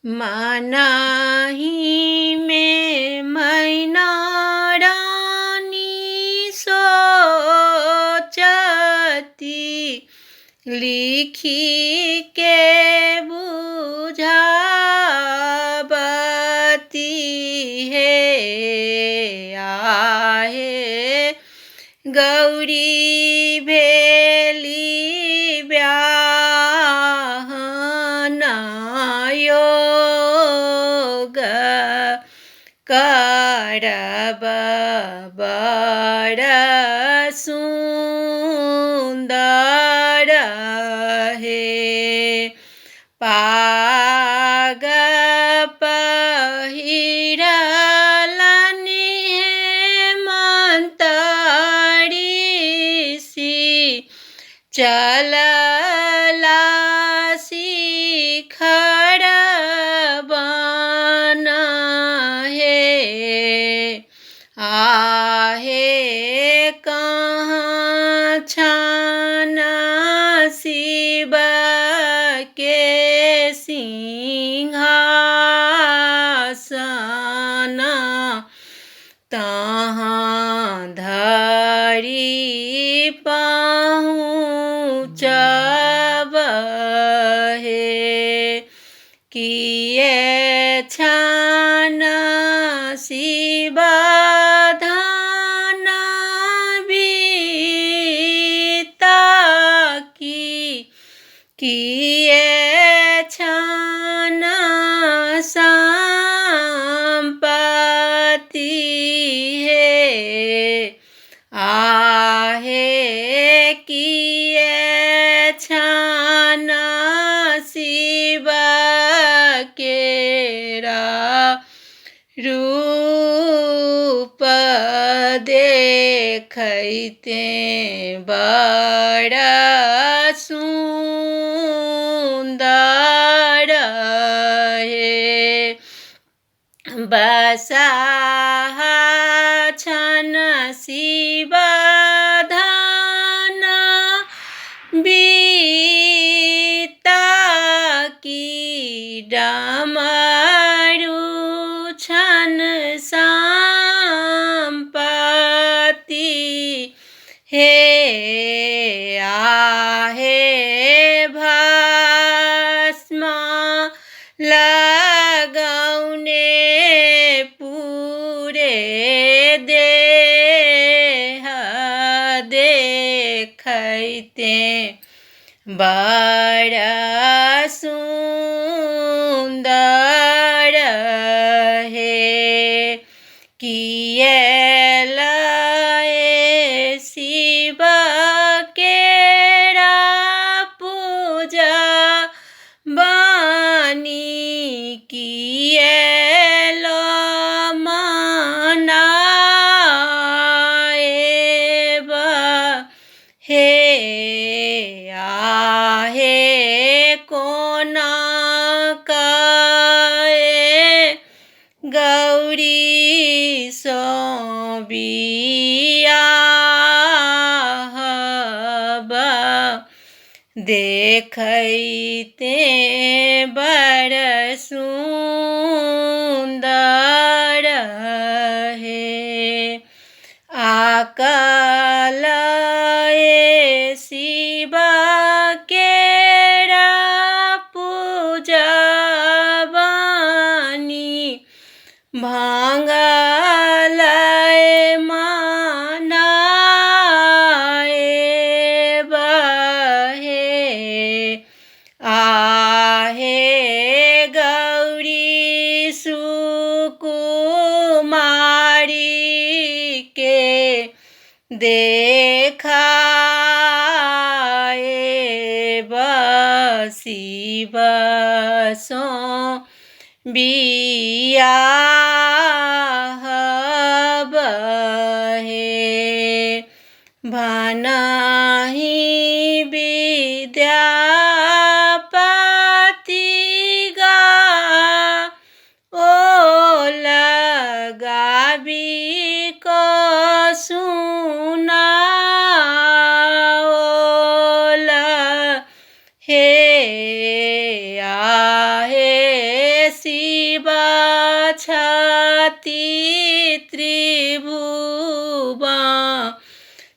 मनाही में मैना रानी सोचती लिखी के बुझाबती हे आहे गौरी भेली ब्याहन योग करब बड़ सुन्दर हे पाग पहिरलनि हेमन्त ऋषि चलला शिखर बन हे आहे कहाँ छन शिव के सिंहासन तहाँ धरि पहुँचब हे किए छन शिव धन बीता की किए छन सम्पत्ति हे आहे किए छन शिव केरा रूप देखैते बड़ सुन्दर हे बसाहा छन शिव धन बीता की डमरू छन सम्पत्ति हे आहे भस्म लगौने पूरे देह देखैते बड़ सुन्दर हे किए लए शिव केरा पूजा बानी किए लो मनाएब हे आहे कोना कए गौरी सो बियाहब देखैते बड़ सुन्दर हे आकल शिव केरा पूजा बानी भाङ्गल मनाएब हे आहे गौरी सुकुमारी के देखाएब शिव सो बियाहब हे भनहि विद्यापति गा ओ लगाबी क सुनाओल हे आहे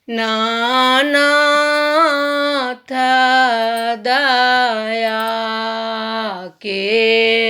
दीनानाथ दया के।